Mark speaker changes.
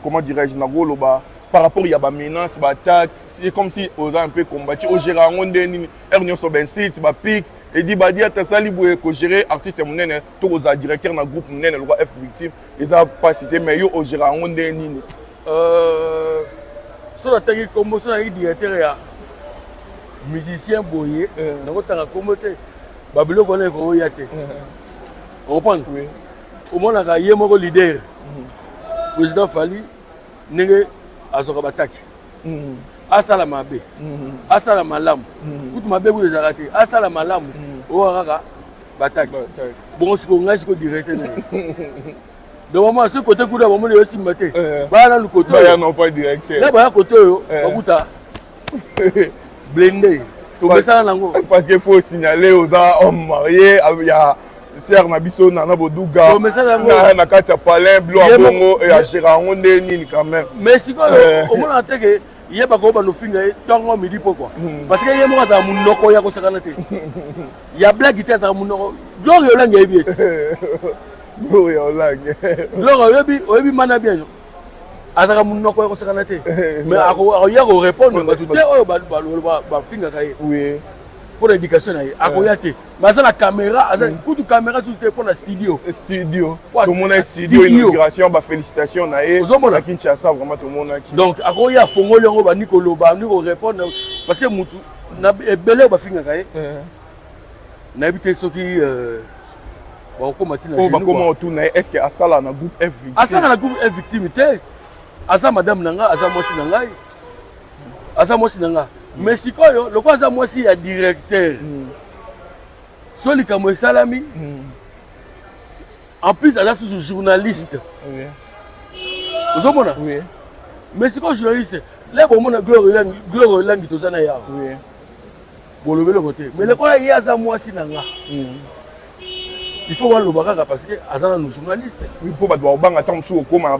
Speaker 1: Comment dirais-je, nakoloba par rapport ya bamenace, baattaque, c'est comme si oza un peu combattu. Ogérer yango nde nini? Heure nyonso bainsulte, bapique, edi badi ata asali boye. Kogérer artiste monene to kozala directeur na groupe monene lokwa F Victime eza mpasi te, mais yo ogérer yango nde nini?
Speaker 2: So natangi kombo, so natangi directeur ya musicien boye, nakotanga kombo te, babiloko wana ekoya te, ocomprendre?
Speaker 1: Oui.
Speaker 2: Omonaka ye moko leader, président Fally, ndenge azwaka bataki, asala mabe, asala malamu, kutu mabe kutu ezalaka te, asala malamu, oyo kaka bataki. Bongo sikoyo ngai sikoyo directeur na ye, donc mama, soki kote kuna bamoni eyosimba te, baya nanu kote.
Speaker 1: Baya non pas directeur.
Speaker 2: Na baya kote oyo, bakuta blende, tomesana nango.
Speaker 1: Parce que faut signaler, oza homme marié ya sœur na biso Nana Boduga.
Speaker 2: Tomesana yango.
Speaker 1: Na kati ya palin bilo ya bongo, agérer yango nde nini quand même?
Speaker 2: Mais sikoyo omonaka te ke yebaka oyo banofinga ye ntongo, midi, pokwa, parce que ye moko azala monoko ya kosakana te, ya blague te, azala monoko. Gloire Olangi ayebi ete.
Speaker 1: Gloria Olangi.
Speaker 2: Gloire oyebi, oyebi mana bien, azalaka monoko ya kosakana te, mais akoya korépondre bato te oyo bafingaka ye. Mpo na éducation na ye, akoya te, mais aza na caméra, aza kutu caméra susu te, mpo na studio.
Speaker 1: Studio, tomona studio inauguration, bafélicitation na ye.
Speaker 2: Ozomona.
Speaker 1: Na Kinshasa, vraiment tomonaki.
Speaker 2: Donc akoya, afongoli yango, bandi koloba, bandi korépondre, parce que mutu na ebele oyo bafingaka ye, nayebi te soki bakokóma ntina.
Speaker 1: Oyo bakóma otuna ye: est ce que asala na groupe F Victime?
Speaker 2: Asalaka na groupe F Victime te. Aza madame na ngai, aza mwasi na ngai, aza mwasi na ngai. Mais sikoyo lokola aza mwasi ya directeur, so likambo esalami, en plus aza susu journaliste, ozomona? Mais sikoyo journaliste le bomona Gloire, Gloire Olangi, toza na ye awa, bolobi eloko te, mais lokola ye aza mwasi na nga, il faut baloba kaka, parce que aza nanu journaliste.
Speaker 1: Mpo bato bakobanga ntango mosusu okóma.